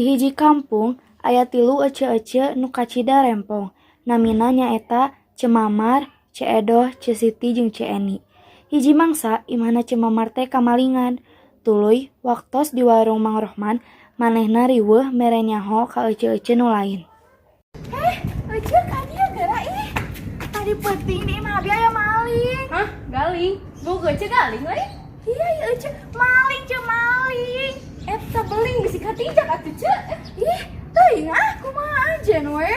Di hiji kampung aya tilu ece-ece nu kacida rempong, namina nyaeta Ce Mamar, Ce Edoh, Ce Siti jeung Ce Eni. Hiji mangsa imahna Ce Mamar teh kamalingan. Tuluy waktos di warung Mang Rohman manehna riweuh mere nyaho ka ece-ece nu lain. Eh, ece ka dieu geura ih. Tadi peuting di imah abi aya maling. Hah? Galing? Boga ece galing lain? Iya, iya ece, maling ce maling. Eta beling bisi katijak atuh ce. Ih, teuing ah kumaha ajen we.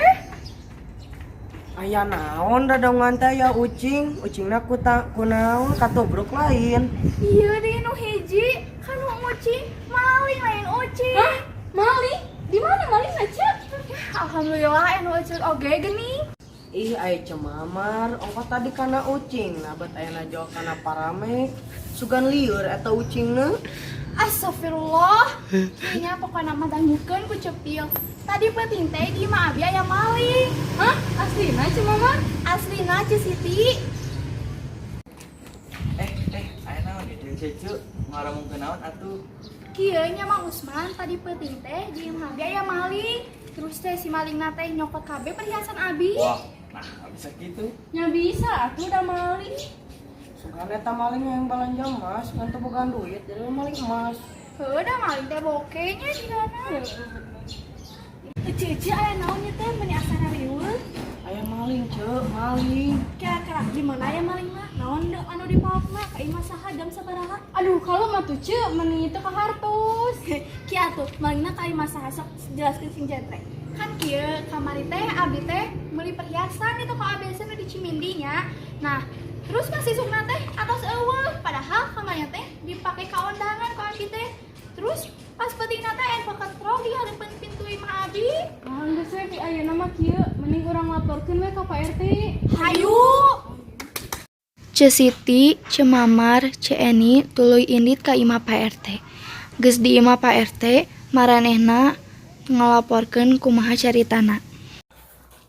Aya naon dadongan teh aya ucing, ucingna ku ta kunaon katubruk lain. Iya di nu hiji kan nu ucing maling lain ucing. Hah? Maling? Di mana maling ce? Ya, alhamdulillah anu ucing oge geuning. Ih, aya Ce Mamar, ongko tadi kana ucing, nah bet aya jauh kana paramek. Sugan lieur eta ucingna. Astagfirullah. Kayaknya pokoknya mah dangukeun ku cepil. Tadi peuting teh di imah abi aya maling. Hah? Aslina Ce Mamar? Aslina Ce Siti. Eh, eh, aya naon ieu Cece ngaramungkeun naon atuh? Kieu nya Mang Usman tadi peuting teh di imah abi aya maling. Terus teh si malingna teh nyokot kabeh perhiasan abi. Wah, nah bisa gitu. Nya bisa atuh da maling. Sugan eta maling yang balanja emas, ngan teu bogaan duit jadi maling emas. Heuh da maling teh bokehnya jigana. Ece-ece aya naon nya teh meuni asana riweuh. Aya maling, Ce, maling. Kira-kira di mana ya malingna? Naon deuk anu dipawakna? Ka imah saha jam sabaraha? Aduh, kalau mah tuh ce meni teu kahartos. Kieu atuh, malingna ka imah saha sok jelaskeun sing jentre. Kan kieu kamari teh abdi teh meuli perhiasan di toko ABC nu di Cimindi nya. Nah, terus masih isukna teh atos eueuh, padahal kamarnya teh dipake ka undangan ku abdi teh. Terus pas peutingna teh aya paketrok di hareupeun pintu imah abdi. Ah, geus we pi ayeuna mah kieu, mending urang laporkeun we ka Pak RT. Hayu. Ce Siti, Ce Mamar, Ce Eni tuluy indit ka imah Pak RT. Geus di imah Pak RT, maranehna ngalaporkeun kumaha caritana.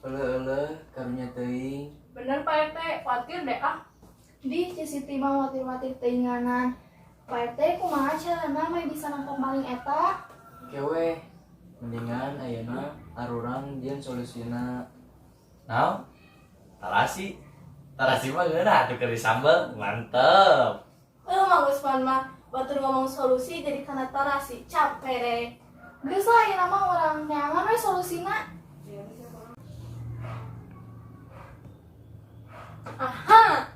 Euleuh-euleuh karunya teuing. Bener Pak RT, khawatir deh ah. Di Ce Siti mah watir-watir teuinganan. Pak RT kumaha carana mah bisa nangkep maling eta? Ke we, mendingan ayeuna arurang jieun solusina. Naon? Tarasi. Tarasi mah geunah atuh keur disambel, mantep. Eh, Mang Usman mah batur ngomong solusi jadi kana tarasi capek deh. Geus lah ayeuna mah urang neangan we solusina. Aha,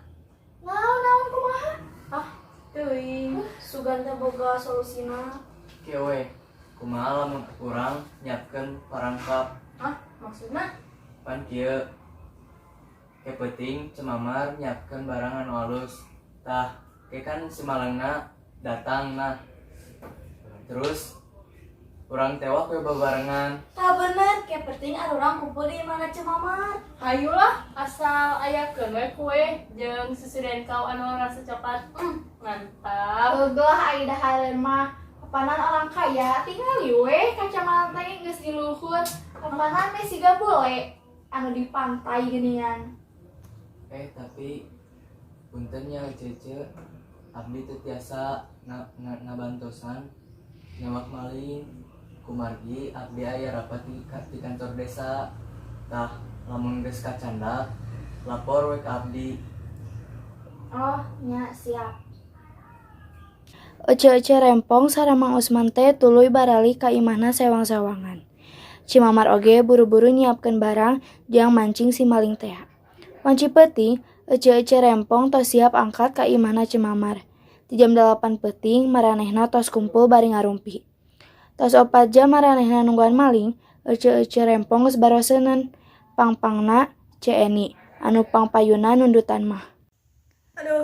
Naon naon kumaha? ah, teuing sugan teh boga solusina. Ke we, kumaha lamun urang nyiapkeun parangkap Ah, maksudna? pan kieu. Ke peuting Ce Mamar nyiapkeun barang anu alus. Tah, ke kan si malingna datang nah. Terus urang tewak we babarengan. Tah bener, ke penting arurang kumpul di mana Ce Mamar. Hayulah, asal ayakeun we kue jeung susu kau anu rasa coklat. Mantap. Heueuh ai dahareun mah kapanan orang kaya tinggal we kacamata teh geus di luhur. Kapanan we siga bule anu di pantai geuningan. Eh, tapi punten nya Cece, abdi teu tiasa ngabantosan nyawak maling kumargi abdi aya rapat di kantor desa. Tah, lamun geus kacandak lapor we ka abdi. Oh, nya siap. Ece-ece rempong sareng Mang Usman teh tuluy baralih ka imahna sewang-sewangan. Ci Mamar oge buru-buru nyiapkeun barang jang mancing si maling tea. Wanci peuting, ece-ece rempong tos siap angkat ka imahna Ce Mamar. Di jam 8 peuting maranehna tos kumpul bari ngarumpi. Tos 4 jam maranehna nungguan maling, ece-ece rempong geus baroseuneun. Pang-pangna Ce Eni, anu pangpayuna nundutan mah. Aduh,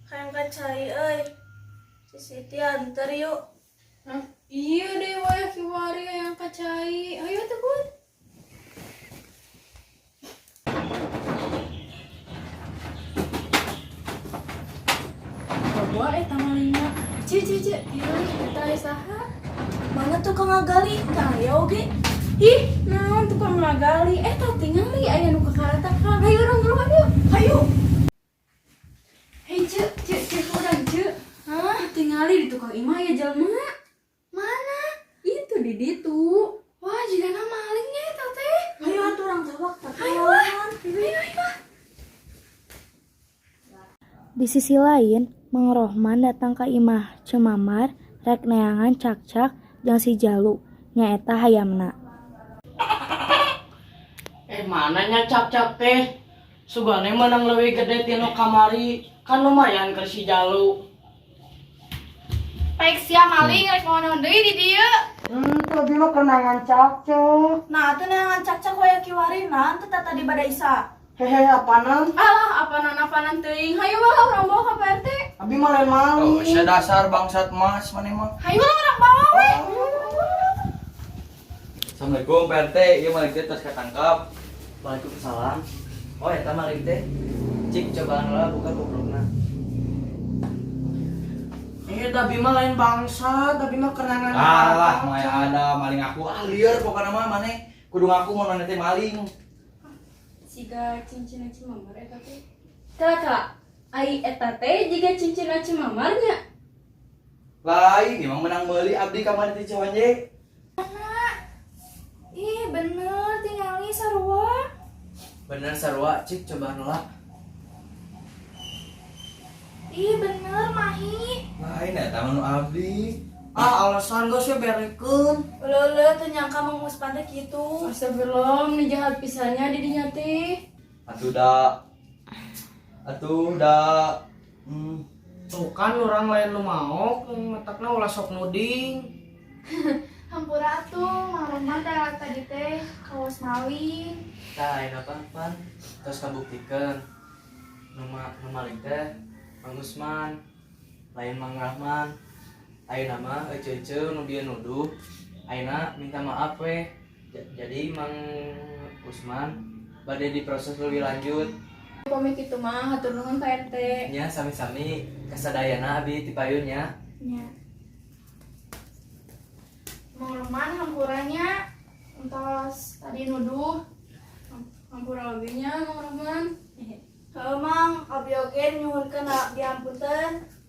hayang ka cai euy. Si Siti anter yuk. Hah? Iya deh waya kiwari hayang ka cai. Ayo tuh Bun. Bawa eta malingna. Ci ci ci, tinggali eta aya saha? Mana tukang ngagali? Tah aya oge. Ih, naon tukang ngagali? Eta tingali aya nu kakaratakan. Hayu urang buruan yuk. Hayu. Hei, ce, ce, ce, urang ce. Hah? Tingali di tukang imah ya jelema. Mana? Itu teu di ditu. Wah, jigana malingnya eta teh. Hayu atuh urang tawak tah. Ayo ah. Ayo ayo. Di sisi lain, Mang Rohman datang ka imah Ceu Mamar rek neangan Cakcak jeung si Jalu, nyaeta hayamna. Eh, mananya Cakcak teh? Sugane menang leuwih gede tinu kamari. Kan lumayan keur si Jalu. Pek sia maling rek mawa naon deui di dieu. Tadi mah kenangan Cakcak. Nah, atuh neangan Cakcak waya kiwarina teu tadi bada isa. Hehe, apanan? Alah, apanan-apanan teuing. Hayu lah urang bawa ka Pak RT. Abi mah lain maling. Oh, sia dasar bangsat mas maneh mah. Hayu lah urang bawa we. Assalamualaikum Pak RT, ieu maling teh tos katangkap. Waalaikumsalam. Oh, eta maling teh. Cik, cobaan lah buka kuplukna. Eh, tapi mah lain bangsa, tapi mah kenangan. Alah, maya ada maling aku. Ah, lieur pokokna mah maneh kudu ngaku mun maneh teh maling. Siga cincin Ceu Mamar eta teh. Kala kala, ai eta teh jiga cincin Ceu Mamar nya. Lain, emang menang meuli abdi kamari ti Cihonje. Ih, bener tingali sarua. Bener sarua, cik cobaan lah. Ih, bener Mahi. Lain eta mah nu abdi. Ah, alasan geus we berekeun. Uleuh teu nyangka Mang Usman teh kitu. Astagfirullah, ini jahat pisannya di dinya teh. Atuh da. Atuh da. Tuh kan orang lain lu mau, matakna ulah sok nuding. Hampura atuh, Mang Rohman teh tadi teh kawas maling. Tah, ayeuna apa pan? Tos kabuktikeun. Nu maling teh Mang Usman, lain Mang Rahman. Ayeuna mah ece-ece nu dia nuduh. Ayeuna minta maaf we. Jadi Mang Usman bade diproses lebih lanjut. Pamit itu mah hatur nuhun Pak RT. Nya sami-sami kasadayana abi ti payun nya. Nya. Mang Rohman hampuranya entos tadi nuduh. Hampura oge nya Mang Rahman. Heuh Mang, abdi oge nyuhunkeun diampunten.